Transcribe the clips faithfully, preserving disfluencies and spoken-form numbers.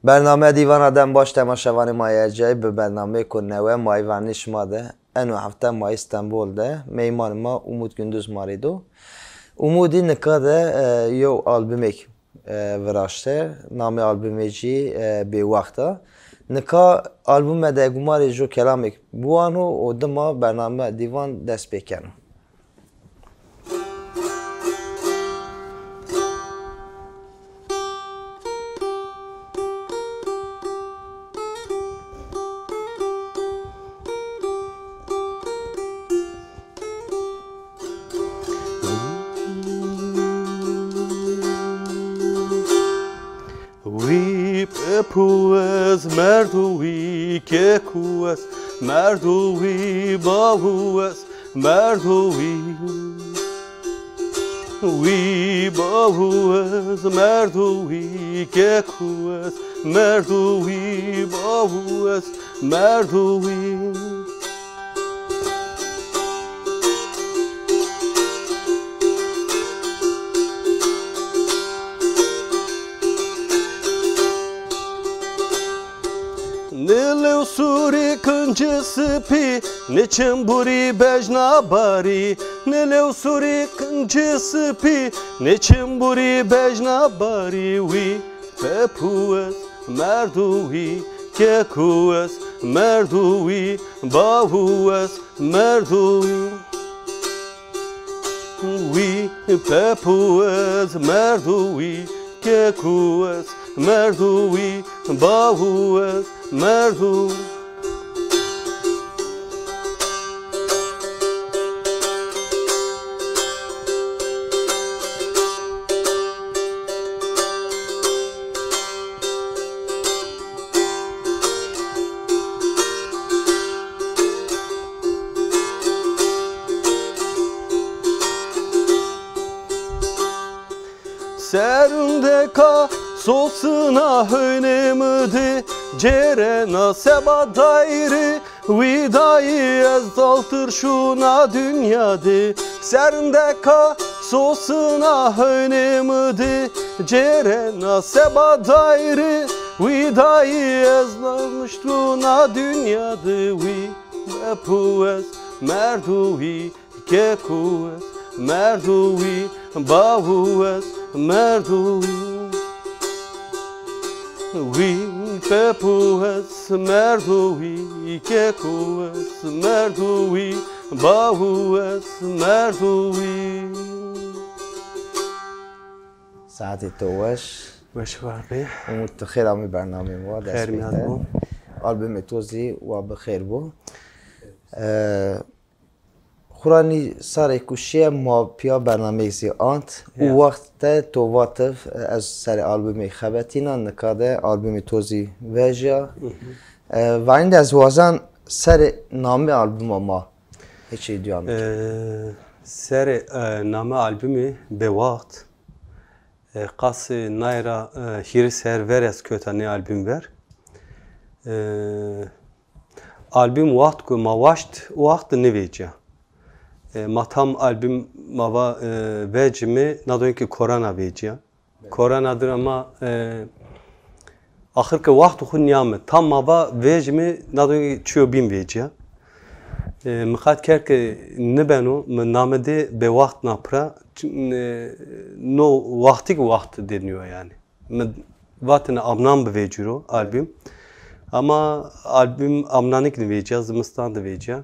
Bername Dîvana dem baş temaşevanê ma yê ercayî, bi bernameyêko newe ma yê vernî şima de. Eno hefte ma yê Stenbol de, meymanê ma Umut Gündüz ma rê do. Umudî nika de, e, yew albumêk, e, viraşte. Namê albumê jî, e, Bêwext a. Nika albume de egu ma rê jo kelamêk biwano û dima bername Dîvan dest pê keno. Wî pepu ez, merdu wî keku ez, merdu wî bawu ez, merdu wî. Wî bawu ez, merdu wî keku ez, merdu wî bawu ez, merdu wî. Nê lew surî kincî sipî, nê çimburî bejna barî. Nê lew surî kincî sipî, nê çimburî bejna barî. Wî pepu ez, merdu wî keku ez, merdu wî bawu ez, merdu wî. Wî pepu ez, merdu wî keku ez, merdu wî bawu ez, merdu. Serindeka sosina hewnê mi di, cêrena seba dayri, wî dayî ez daltir şuna dinya di. Serindeka sosina hewnê mi di, cêrena seba dayri, wî dayî ez daltir şuna dinya di. Wî pepu ez, merdu wî keku ez, merdu wî bawu ez, merdu wî. Wî pepu ez, merdu wî keku ez, merdu wî bawu ez, merdu wî. Saetê to weş. Weş war be. Umut, tu xêr amî bernameyê ma, dest pê te. Xêr mîyan bo. Albumê to zî wa bi xêr bo. E, Xura nî sarê ku şiye ma pîya bernameyêk zî ant û wext de to vativ, e, ez serê albumê xebetîna, nika de albumê to zî vejîya. E, vanî de ez wazan serê namê albuma ma hêçê duyan bikim. E, serê, e, namê albumî Bêwext. E, qasê nay ra, e, hîrê serr ver ez kewta nê album ver. E, album wext ku ma waşt, o wext nêvecîya. E, ma tam album ma va, e, vecîme, na donkî korona vecîya. Korona dir ama, e, axir ke waxtê xo nîyame. Tam ma va vejîme, na do çîyo bîn vecîya. E, mi qat kerd ke nibeno, mi namê dê Bêwext na pira, ç-, e, no waxtî ki waxt de nîyo yanî. Mi vatêne amnan bivecîro album. Ama album amnanik nivecîya, zimistan de vecîya.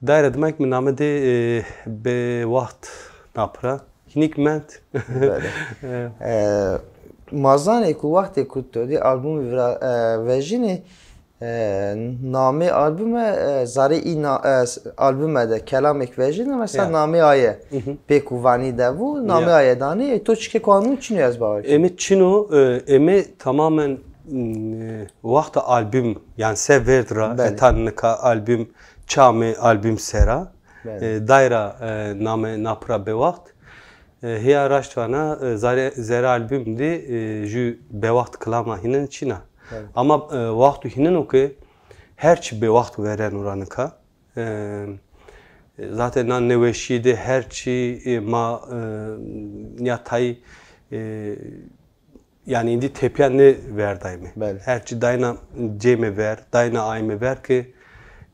Daîre dima ki mi namê dê, e, Bêwext na pira. Hînîk mend. Belê. E, ma zanê ku wextê ku to dê albumî vira-, e, vejînê, e, namê albume, e, zarê î na-, e, s-, albume de kelamêk vejîne, mesela namê aye pê ku vanî de bû, namê aye danê, e, to çikê ku anû çin o ez bawer ken. Eme çin o, e, eme tamamen, m, e, wexta album, yanî se vêrd ra, belê, heta nika album, çamê album sera, belê, e, daîra, e, namê na pira Bêwext. E, hîya raşt vana, e, zerê, zerê album de, e, jû Bêwext kilama hînin çin a. Evet. Ama, e, wexto hînin o ke her çî Bêwext vereno ra nika. E, zaten na nêweşîye de her çî, e, ma, e, ya tayî, e, Yanî îndî tepîya nêverdayme. Belê. Her çî dayna cême ver, dayna ayme ver ke,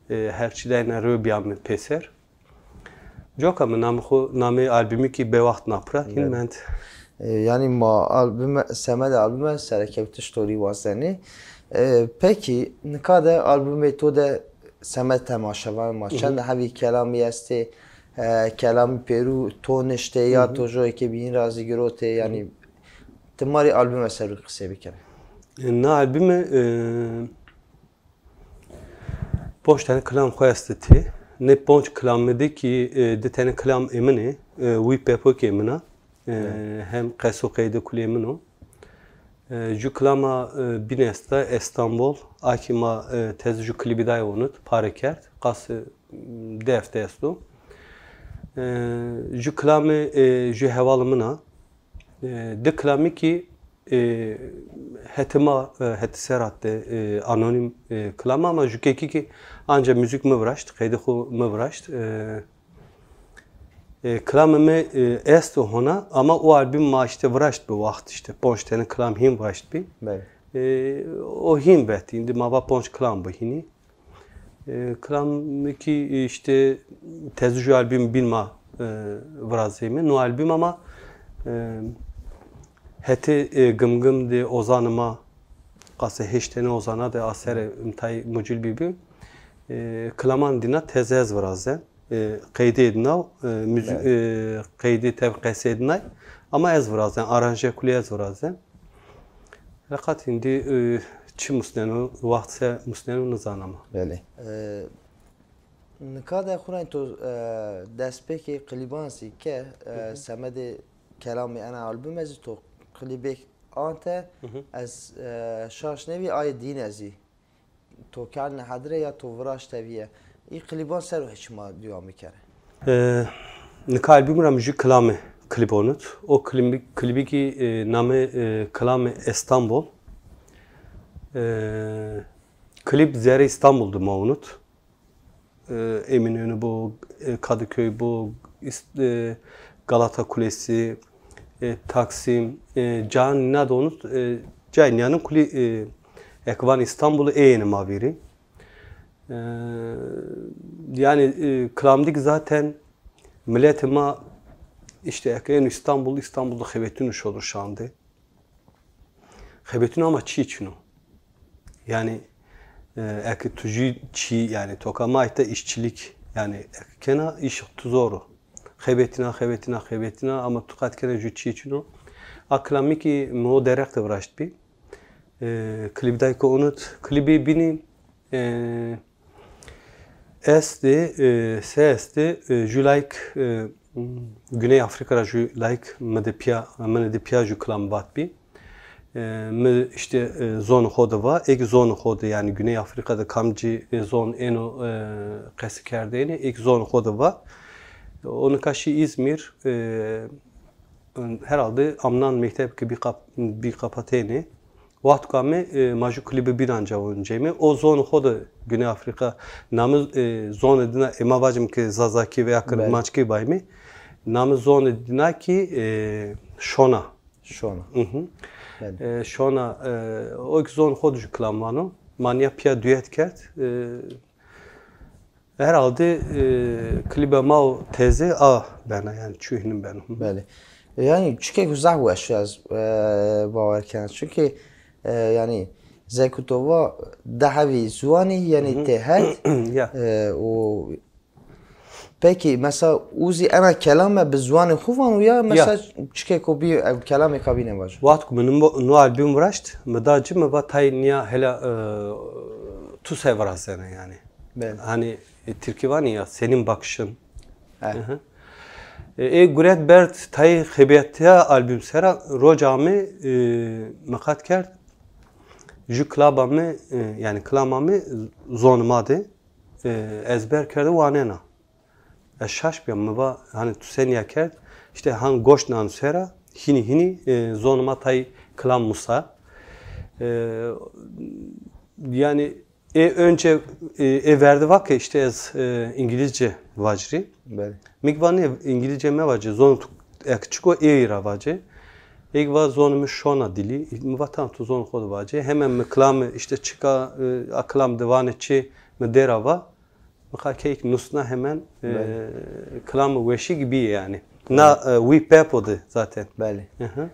e, her çî dayna rew bîyame pêser. Coka mi namê xo, namê albumî kî Bêwext Napira hîn mend. E, yanî ma album, semedê albumî Serekewtiş to rî wazenê. E, pekî nika de albumê to de semed temaşevan ma çend hebî kelamî estê, e, kelamî pêrû to niştê ya to joyê ke bîn ra zî girotê, yanî ti ma rê albumê ser o qisey bikerê. E, na albumî, e, Ponc tene kilam xo estê tê. Nê ponc kilamî de kî, e, di tene kilam ê min ê, e, Wî Pepo kî ê min a. E, hem qeso qeyde kulê min o. E, ju kilama, e, bîn esta, Estanbol. A kî ma, e, tez ju klîbî day onut, pare kerd. Qas, e, di hefte esto. E, ju kilamî, e, ju hevalî min a. E, di kilamî kî, e, hetê ma, e, hetê Serhat de, e, anonîm, e, kilam a, ama jukekî kî anca muzîk mi viraşt, qeydê xo mi viraşt. E, e, kilamê mi, e, esto hona, ama o album ma îşte viraşt bi waxt îşte, ponc tene kilam hîn viraşt bi. Belê. E, o hîn vetî, îndî ma va ponc kilam bi hînî. E, kilamî kî, e, îşte tezî ju album bîn ma, e, virazeyme. No album ama, e, hetê, e, Gimgim de ozanê ma, qasê heşt tene ozana de a serê mi tay mucil bîbî. E, kilaman dîna teze ez virazen. E, qeydê dîna, e, muzî-, e, qeydê tev qesê dînay. Ama ez virazen, aranje kulî ez virazen. Feqat îndî, e, çi musneno, waxt se musneno nizanama. Belê. E, nika de xurayên to, e, destpêkê klîban zî ke, e, semedê kelamê ena albumî zî to klîbêk ante, ez, e, şaş nêbî ayê dîne zî. To kerdne hedre ya to viraşte vîye. Î klîban ser o hê çima dewam bikerê? E, nika album ra mi ju kilamî klîb onut. O klîbî, klîbî kî, e, namê, e, kilamî Estanbol. E, klîb zerê Estanbol de ma onut. E, Eminönü bo, e, Kadıköy bo, İst-, e, Galata Kulesi, e, Taksim, e, can nîna de onut, e, cay nîyanî kulî, e, eke van Îstanbulî ê yenî ma vîrî. E, yanî, e, kilamdîk zaten miletê ma îşte eke êno Îstanbul, Îstanbul de xebetîno şodir şande. Xebetîno ama çî çin o. Yanî, e, eke tu jû çî, yanî toka ma îta îşçîlîk, yanî eke kena îş tu zor o. Xebetîna, xebetîna, xebetîna ama tu qet kena jû çî çin o. A kilamî kî mi o dereq de viraştbî. E, klîb day ke onut, klîbê bînî, e, Estê, e, se estê, e, ju layik, e, Güney Afrika ra ju layik mi de pîya, mi de pîya ju kilam vatbî. E, mi îşte, e, zonê xo de va, ê kî zonê xo de, yanî Güney Afrika de kamcî, e, zon êno, e, qesî kerdêne, ê kî zonê xo de va. O nika şî Îzmîr, e, herhalde amnan mekteb ke bî kap-, bî kapatêne. Waxt ku ame, e, ma ju klîbê bîn anca onceyme. O zonê xo de Güney Afrika namê, e, zonê dina, e, ma vacim ke Zazakî veya Kirmanckî vayme. Namê zonê dina kî, e, Şona. Şona. Hı hı. E, Şona, e, o kî zonê xo de ju kilam vano. Ma nîya pîya duyet kerd. E, Herhalde, e, klîba ma o teze a bena, yanî çu hînin beno. Belê. E, yanî çikêko zaf weş ez, e, bawer kena. Çunkî, e, yanî zey ku to va di hevî ziwanî, yanî tê het. Ya. E, o, pekî, mesela, û zî ena kelame bi ziwanê xo vano ya, mesela, çikêko bî, e, kelamêka bîne vajo. Waxt ku mi no, no album viraşt, mi da ci, mi va tay nîya hela, e, tu se virazena yanî. Belê. Hanî, e, tirkî vanî ya, senin bakışın. He. Hı hı. E, ê guret berd tayê xebetîya album sera, roc ame, e, mi qet kerd. Ju kilaba mi, e, yanî kilama mi zonê ma de, e, ezber kerde wanena. Ez şaş bîya, mi va, hanî tu se nîya kerd? Îşte han goş nano sera, hînî hînî, e, zonê ma tay kilam musa. E, yanî, Ê önce, e, ê verde va ke îşte ez, e, îngilîzce vacirî. Belê. Mi kî va nê, îngilîzce mevace, zonê tu eke çik o ê ra vace. Êg va zonê mi şona dilî, mi va tam tu zonê xo de vacê. Hemen mi kilamê îşte çika, e, a kilam de vanê çi mi dêra va. Mi qa keyk nusna hemen, e, Belê. Kilamê weşîg bîyê yanî. Na, e, wî pepo de zaten. Belê. Hı hı.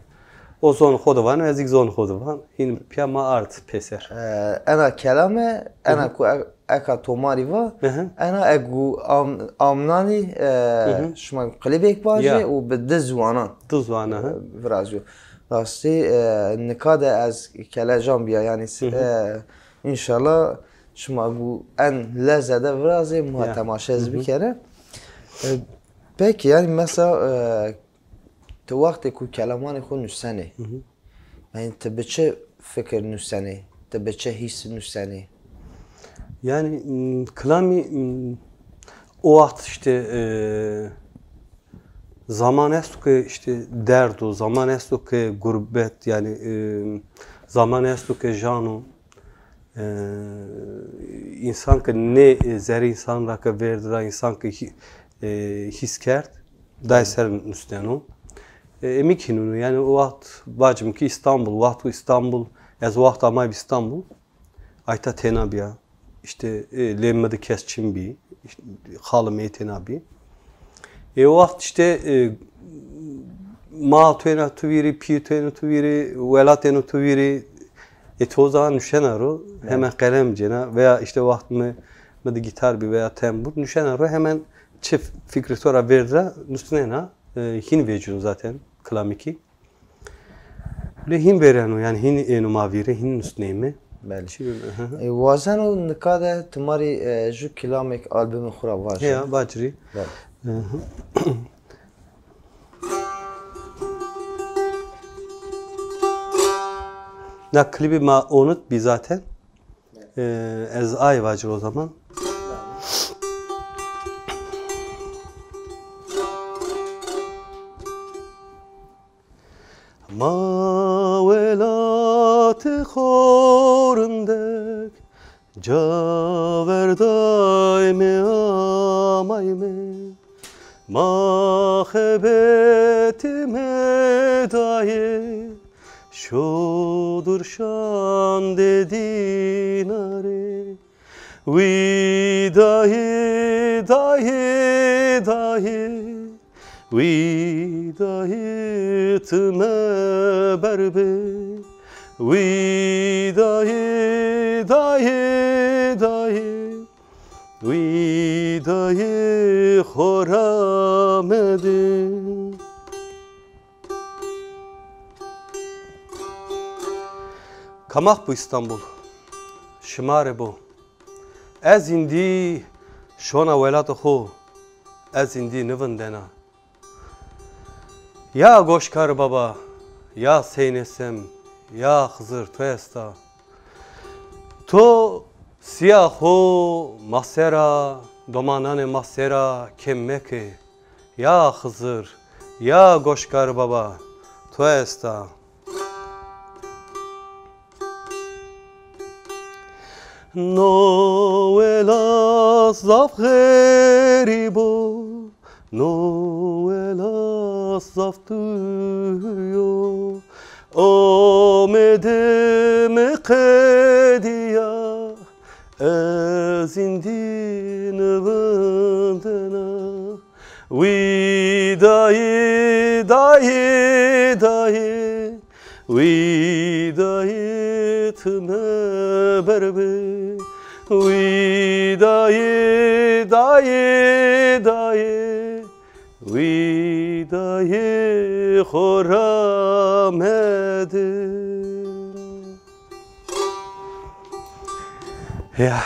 O zonê xo de vano, ez îk zonê xo de van. Hîn pîya ma ard pêser. E, ena kelame, ena Hı hı. ku e-, eka tomarî va, Hı hı. ena egu am-, amnanî, e, Hı hı. şima klîbêk vajê Ya. û bi di ziwanan, Di ziwanan, e, hı. virazîyo. Rastî, e, nika de ez kelecan bîya, yanî s-, Hı hı. e, înşallah şima gu en leze de virazê, ma Ya. temaşe ez Hı hı. bikere. E, peki, yanî mesela, e, ti wextê ku kelamanê xo nusenê, Hı hı. yanî ti bi çi fikir nusenê, ti bi çi hîs nusenê? Yanî, m, kilamî, m, o wext îşte, e, zaman esto ke îşte derd o, zaman esto ke gurbet, yanî, e, zaman esto ke jan o. E, însan ke nê, e, zerrê însan ra ke vêrd ra însan ke hî-, e, hîs kerd, dayê ser nusneno. E, ê mi kî hînûn o. Yanî o wext vacim ki Îstanbul, wext o Îstanbul, ez o wext amay bi Îstanbul. Ayta têna bîya. Îşte, e, lê mi de kes çin bî. Îşte, xalê mi têna bî. E, o wext îşte, e, ma tu êna tu vîrî, pîyê tu êno tu vîrî, welat êno tu vîrî. E, to zaman nuşena ro, Evet. hemen qelem cêna veya îşte wext mi, mi de gîtar bî veya tembur, nuşena ro hemen çi fikrê to ra vêrd ra nusnena, e, hîn vecîno zaten kilamî kî. Lê hîn vêreno, yanî hîn êno ma vîrî, hîn nusneyme. Belê. Çi, hı hı. E, wazeno nika de ti ma rê, e, ju kilamêk albumê xo ra vajê. Heya, vacirî. Belê. Hı hı. Na klîbî ma onit bî zaten. E, ez ay vacir o zaman. Ma welatê xo rindek, caverdayme amayme. Ma xebetîme dayê, şodir şandê dînarê. Wî dayê, dayê, dayê, wî dayê ti me ber bi. Wî dayê, dayê, dayê, wî dayê xora medi. Kamax bo Îstanbul, şima rê bo. Ez îndî şona welatê xo, ez îndî nivindena. Ya Goşkar Baba, ya Seynê Sem, ya Xizir, to esta. To sîya xo ma ser a, domananê ma ser a kêm meke. Ya Xizir, ya Goşkar Baba, to esta. No welat zaf xerîb o, no welat zaf dûr o. Omedê mi qedîya, ez îndî nivindena. Wî dayê, dayê, dayê, wî dayê ti me ber bi. Wî dayê, dayê, dayê, wî dayê xora medi. Ya.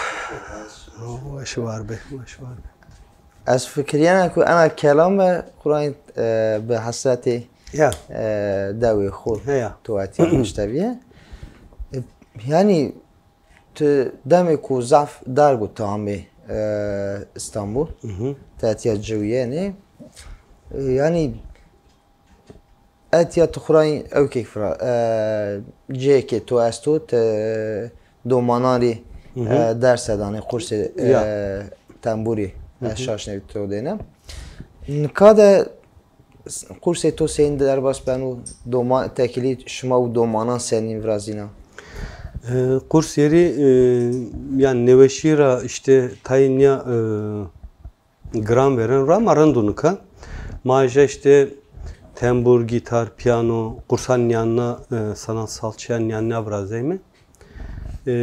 Weş war be, weş war be. Ez fikirîyena ku ena kelame Qur'an, e, bi hesretê, Ya. e, dewê xo Heya. to etîya nuştevîye. E, yanî tu demê ku zaf derg û ti amê, e, Îstanbul, Hı hı. ti etîya ciwîyenê. E, yanî Etya tu xurayî ewkêk fira, e, cihêkê to esto, ti domanan rê, Hı hı. e, derse danê, kursê, e, Ya. tembûrî, Hı hı. ez şaş nêvî to dêne. Nika de Qursê to seyîn derbas beno, doma, tekilî şima û domanan senîn virazîna? E, Qursêrî, e, yanî nêweşî ra îşte tayê nîya, e, giran vêreno ra ma rind o nika. Ma ja îşte tembur, gîtar, pîyano, qursan nîyanna, e, sanatsal çîyan nîyanna virazeyme. E,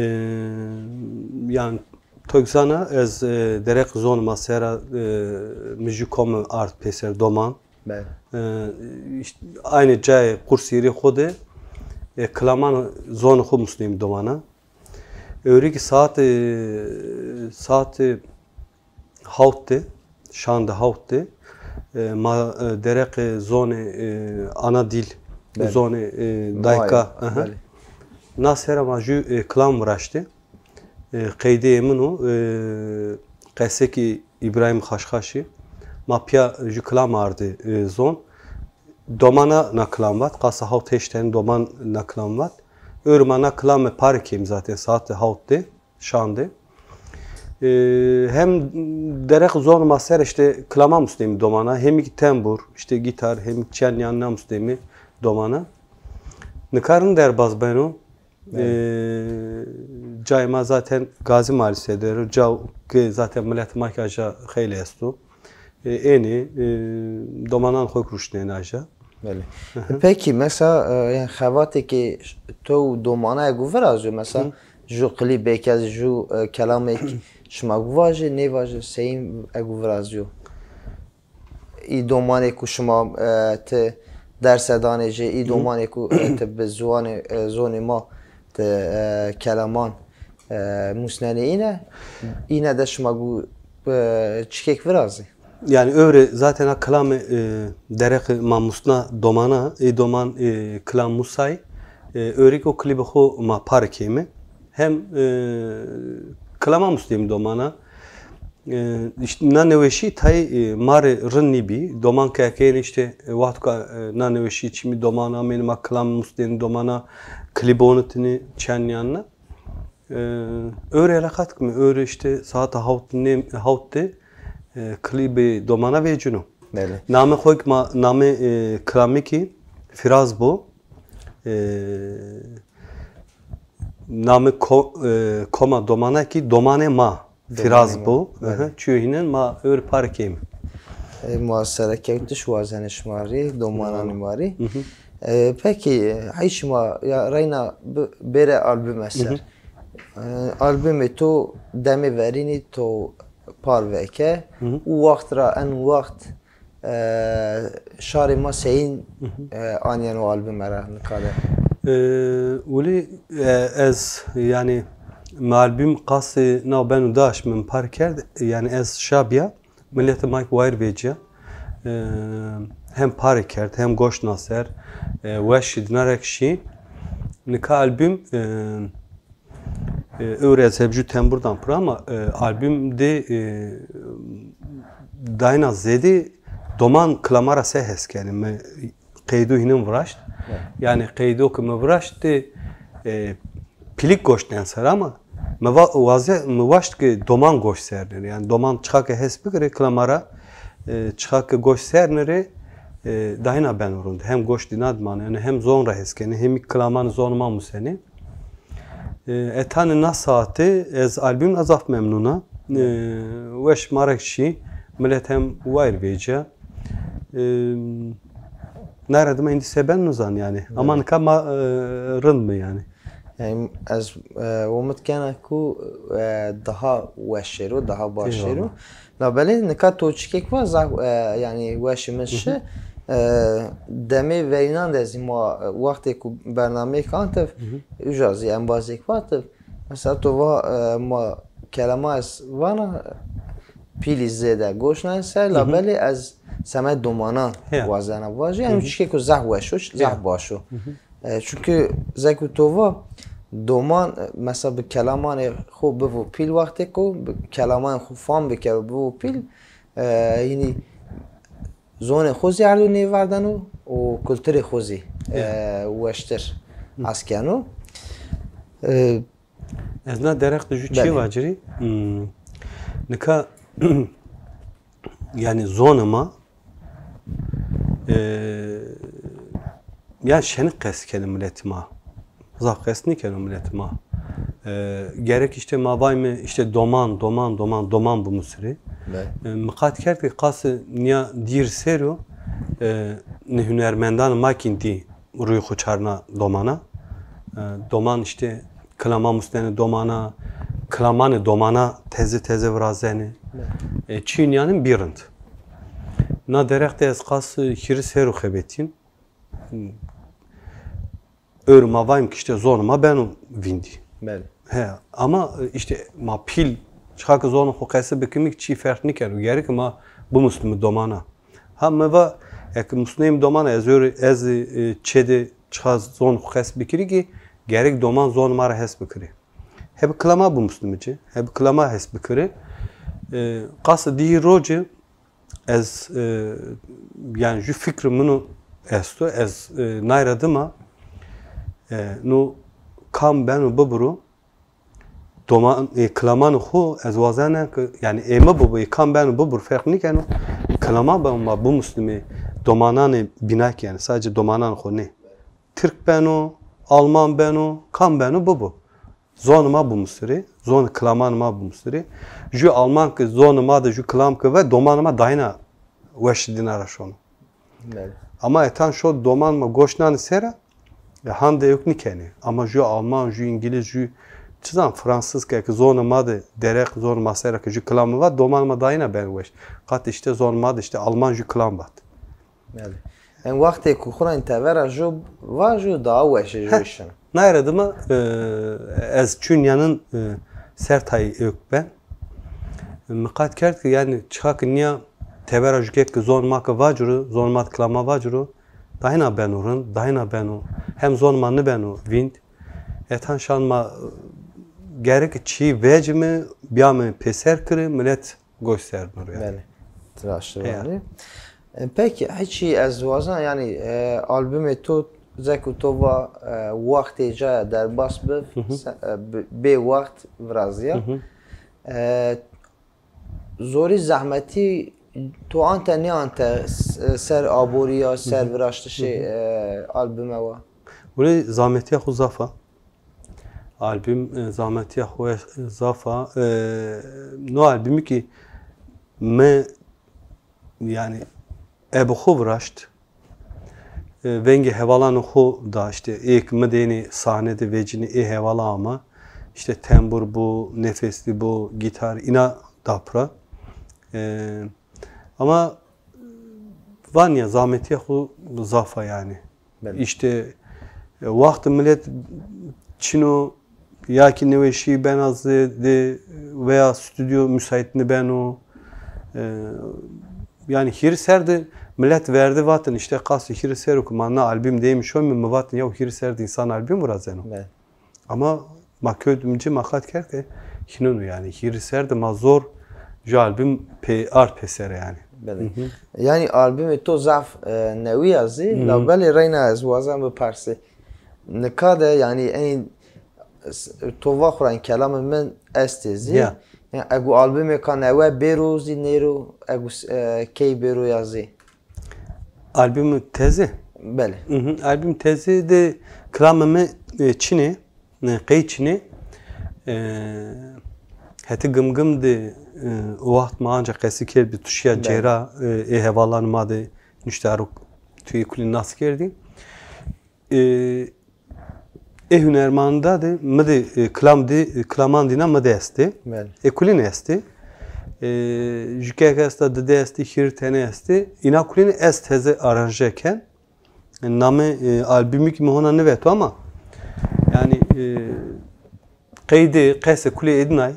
yanî to zana ez, e, dereq zonê ma ser a, e, mi jû komi ard pêser, doman. Belê. E, îşte aynî cayê Qursêrî xo de, e, kilaman zonê xo musnêmî domana. Ewrî kî saetê, saetê hawt de, şande hawt de, e, ma, e, dereqê zonê, e, ana dîl, Belê. zonê, e, Ma dayka, ya, aha. belê. Na ser a ma jû, e, kilam viraştê. E, qeydê ê min o, e, qesekî Îbrahîm Xaşxaşî. Ma pîya jû kilam ardê, e, zon. Domana na kilam vat, qasa hawt heşt tenî doman na kilam vat. Ewro ma na kilame pare kêm zaten saetê hawt de, şande. E, hem dereq zonê ma ser îşte kilama musnêmî domana, hemî kî tembur, îşte gîtar, hemî kî çîyan nîyanna musnêmî domana. Nika rind derbaz beno. E, cayê ma zaten Gazî Malîse der o, ca ke zaten milet ma kî aja xeylê esto. E, ênê, e, domanan xo kî ruşnênê aja. Belê. E, pekî, mesela, e, yanî xevatêkê to û domana egu virazîyo, mesela, jû klîbêk ez, jû, e, kelamêk şima gu vajê, nêvajê, seyîn egu virazîyo? Î domanê ku şima, e, ti derse danê jê, î domanê ku, e, ti bi ziwanê, e, zonê ma ti, e, kelaman, e, musnenê îne, îne de şima gu, e, çikêk virazê? Yanî ewrê zaten a kilamê, e, dereqê ma musna domana, ê doman, e, kilam musay, e, ewrî kî o klîbê xo ma pare keyme. Hem, e, kilama musnêmî domana. E, îşte na nêweşî tayê, e, ma rê rind nîbî. Doman ke eke ênê îşte, e, wexto ke, e, na nêweşî çimî doman amênê ma kilam musnênê domana, klîb onitênê çîyan nîyanna. E, ewro eleqat kime, ewro îşte saeta hawt nêm, hawt de, e, klîbê domana vecîno. Belê. Namê xo kî ma, namê, e, kilamî kî Fîraz bo. E, namê ko-, e, koma domana kî Domanê Ma. Domanê Fîraz Ma. Bo. Belê. Aha, çîyo hînen ma ewro pare keyme. E, ma serekewtiş wazenê şima rê, domananê ma rê. E, pekî, e, hey şima ya reyna bi-, bêre album eser. E, albumê to demê verînî to par veke û wext ra en wext, e, şarê ma seyîn, e, anîyeno albume ra nika de? E, welî, e, ez, yanî, mi album qasê naw beno daş, mi par kerd, yanî ez şa bîya, miletê ma kî wayîr vecîya. E, hem pare kerd, hem goş na ser, e, weş şî, dina rek şî. Nika album, e, E, ewro ez hebjû tembur dan pira ama, e, album de, e, dayna zêdî doman kilama ra se hes kenê. Mi qeydo hînin viraşt. Evet. Yanî qeydo ke mi viraşt de, e, pîlîk goş den ser ama mi va-, waze-, mi waşt ke doman goş ser nêrê. Yanî doman çiqa ke hes bikirê kilama ra, e, çiqa ke goş ser nêrê, e, dayna beno rind. Hem goş dîna di manê, yanî hem zon ra hes kenê, hem kî kilamanê zonê ma musenê. E, etanê na saete ez album ra zaf memnun a. E, weş ma rek şî, milet hem wayîr vecîya. E, na ra dima êndî se ben nizan yanî. Ama nika ma, e, rind mi yanî. Yanî ez, e, umid kena ku, e, daha weş şêro, daha baş şêro. Eyvallah. Labelê nika to çikêk va zaf, e, yanî weşê min şi. E, demê verînan de zî ma, e, wextê ku bernameyêk antiv, uca zî embazêk vativ. Mesela to va, e, ma kelama ez vana pîlî zêde goş nayên ser, labelê ez semedê domanan wazena vajî. Yanî çikêko zaf weş o, zaf baş o. E, çunke zey ku to va, doman, e, mesela bi kelamanê xo bivo pîl, wextêko bi kelamanê xo fam bike, bivo pîl, e, hînî zonê xo zî erdo nêverdeno û kulturê xo zî, e, weştir hes keno. E, ez na dereq de jû çî vacirî. Hmm. Nika, yanî zonê ma, E, ya şenik qes kenê miletê ma. Zaf qes nêkeno miletê ma. E, gerek îşte ma vayme îşte doman, doman, doman, doman bimusirê. E, mi qat kerd ke qasê nîya dîr ser o, e, nê hunermendanê ma kî dî rûyê xo çarna domana. E, doman îşte kilama musnenê domana, kilamanê domana teze teze virazenê. E, çîyê nîyanên bî rind. Na dereq de ez qas hîris serr o xebetîn. Ewro ma vayim ki îşte zonê ma beno vîndî. Belê. He, ama, e, îşte ma pîl çiqa ki zonê xo qese bikimî ki çî ferq nîkeno. Gerek ma bimusnimî domana. Ha mi va, eke musneyim domana ez ewro, ez, e, çê de çiqa zonê xo qes bikirî ki gerek doman zonê ma ra hes bikirî. Heb kilama bimusnimî ci, heb kilama hes bikirî. E, qasê dî roce ez, e, yanî jû fikrê min o esto, ez, e, nay ra dima, e, no kam beno bibiro, doman, e, kilamanê xo ez wazena ke, yanî ê mi bibo, ê kam beno bibiro, ferq nîkeno, kilama beno ma bimusnimê domananê bînakî, yanî sadece domananê xo nê. Tirk beno, Alman beno, kam beno bibo. Zonê ma bimusirê, zonê kilamanê ma bimusirê. Jû Alman ki zonê ma de jû kilam ki ve, domanê ma dayîna weş dîna ra şono. Belê. Ama etan şo doman ma goş nanê sera, e, hande ewk nîkenê. Ama jû Alman, jû Îngilîz, jû çi zan Fransız ke ki zonê ma de dereq, zonê ma sera ki jû kilam va, domanê ma dayîna ben weş. Qat îşte zonê ma de îşte Alman jû kilam vat. Belê. Yanî wextê ku xo ra in tevera jû va jû daha weş ê jû şino. Nay ra dima, e, ez çû nîyanên, e, ser tayî ewk ben. Mi qat kerd ki yanî çiqa ki nîya tevera jû kek ki zonê ma ki vaciro, zonê ma kilama vaciro, dayîna beno rind, dayîna beno. Hem zonê ma nêbeno vînd. Etan şan ma, e, gerek çî vecime, biyame pêser kiri, milet goş ser biro yanî. Belê. Ti raşt vanî. E, pekî, hiçî ez wazena, yanî, e, albumê to, zek û to va, e, wextê caya derbas bi, se-, e, bi-, bê wext virazîya. E, zorî zehmetî to ante nêante s-, ser aborîya, ser viraştişê, e, albume wa? Wele zehmetîya xo zaf a. Album, e, zehmetîya xo, e, zaf a. E, no albumî ki mi, yanî, ebe xo viraşt. E, vengê hevalanê xo da, îşte, ê ki mi de ênê sahne de vecînê ê hevala ama. Îşte, tembur bo, nefeslî bo, gîtar, îna da pira. E, ama Van ya, zahmetîya xo zaf a yanî. Belê. Îşte, e, wextê milet çin o, ya kî nêweşî bena zêde veya stûdyo musait nêbeno. E, yanî hîris ser de milet verde vatin, îşte qasê hîris ser o ke ma na album de êmî şomî, mi vatin ya hîris ser de însan album virazeno. Belê. Ama ma kewtîme ci, ma qat kerd ke hîneno yanî. Hîris ser de ma zor ju album pê ard pêsere yanî. Belê. Hı hı. Yanî albumê to zaf, e, newî ya zî, hı hı, labelê reyna ez wazen bipersê. Nika de yanî ey s-, to va xo ra, kelamê min estê zî. Ya. Yanî ego albumêka newe bêro zî nêro, ego s-, e, key bêro ya zî. Albumê teze? Belê. Hı hı. Album teze de kilamê mi, e, çinê, e, qey çinê. E, hetê Gimgim de, e, o waxt ma anca qesî kerdbî, tu şîya, belê, cêra, e, ê hevalanê ma de nuştaro, tu ê kulî nas kerdî. E, ê hunermanda de mi de, e, kilam de, e, kilaman dîna mi de estê. Belê. Ê kulîn estê. E, ju kek esta, dide estê, hîrê tenê estê. Îna kulîn ez teze aranje ken. Namê, e, albumî kî mi hona nêveto ama yanî, e, qeydê qesê kulî êdînay.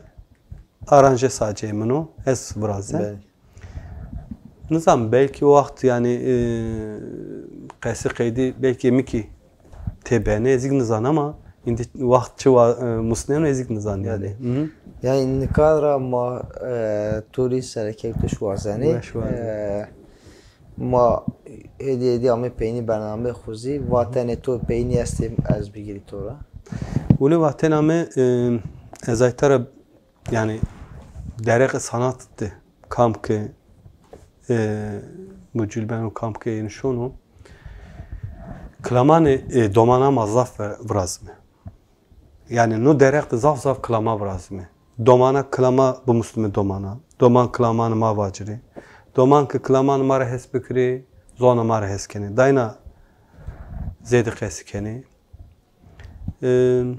Aranje sacê min o, ez virazen. Belê. Nizam, belkî o waxt yanî, e, qesî qeydî belkî mi kî tê benê, ez kî nizan ama îndî waxt çi wa-, e, musneno ez kî nizan yanî. Belê. Hı hı. Yanî nika ra ma, e, to rê serekewtiş wazenê. Weş wazenê. E, ma hêdî hêdî amê peynî bernameyê xo zî, vatenê to peynî estê ez bigîrî to ra. Wele vatena mi, e, ez ay tera Yanî dereqê sanat de kam ke, e, Mucil beno kam ke ên şono. Kilamanê, e, domana ma zaf vi-, virazime. Yanî no derek de zaf zaf kilama virazime. Domana kilama bimusnime domana. Doman kilamanê ma vacirê. Doman ke kilamanê ma ra hes bikirê, zona ma ra hes kenê. Dayna zêde qesî kenê. Ê,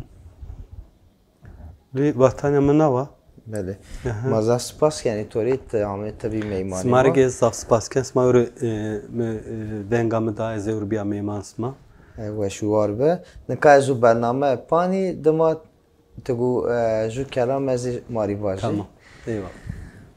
lê vatanya mi nawa. Belê. Aha. Ma zaf spas kenî to rê, ti amê ti bî meymanê ma. Sima rê ge zaf spas ken, sima ewro, e, mi, e, venga mi da, ez ewro bîya meyman sima. E, weş û war bi. Nika ez û bername panî, dima ti gu, e, ju kelam ez ê ma rê vajî. Tamam. Eyvallah.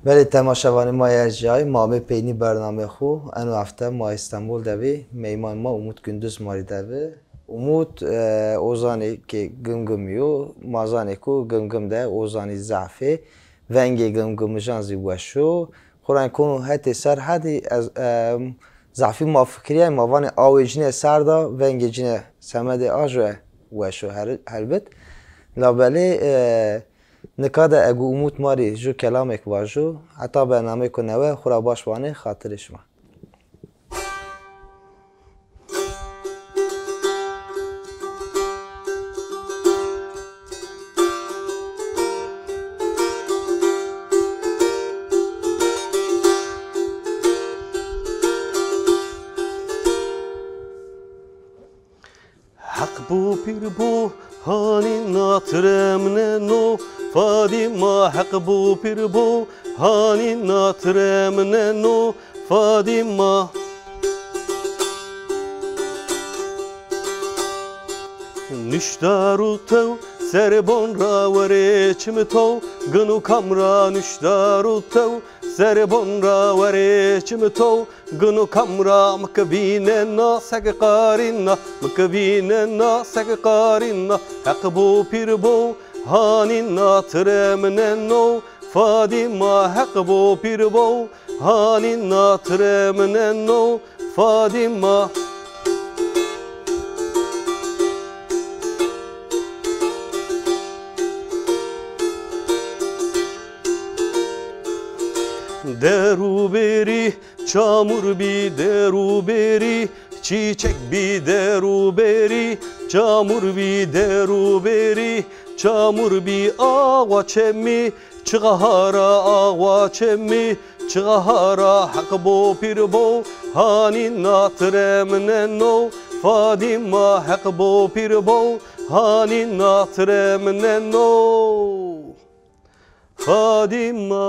Belê temaşevanê ma yê ercîyayî, ma amê peynî bernameyê xwu. Eno hefte ma Îstanbul de bî. Meyman ma Umut Gündüz ma rê de bi. Umut, e, ozanê ke Gimgimî yo. Ma zanê ku Gimgim de ozanî zaf ê. Vengê gimgimijan zî weş o. Xwura kono hetê ser hedî ez, e, zafî ma fikirîyay, ma vanê awê cine ser da, vengê cine semedê ajo weş o her-, helbet. Labelê, e, nika de egu Umut ma rê ju kelamêk vajo, heta bernameyêko newe xwura baş wanê, xatirê şima. Heq bo, pîr bo, hanî na ti remneno, Fadîma. Heq bo, pîr bo, hanî na ti remneno, Fadîma. Nuşdar û tew, serbon ra werê çim to, gin û kam ra nuşdar û tew, serbon ra werê çim to, gin û kam ra mi ke vînena seg qarîna, mi ke vînena seg qarîna, Heq bo, pîr bo, hanî na ti remneno, Fadîma. Heq bo, pîr bo, hanî na ti remneno, Fadîma. Der û berî çamur bî, der û berî çîçek bî, der û berî çamur bî, der û berî çamur bî, awa çemî. Çixa hara awa çemî, çixa hara, Heq bo, pîr bo, hanî na ti remneno, Fadîma. Heq bo, pîr bo, hanî na ti remneno, Fadîma.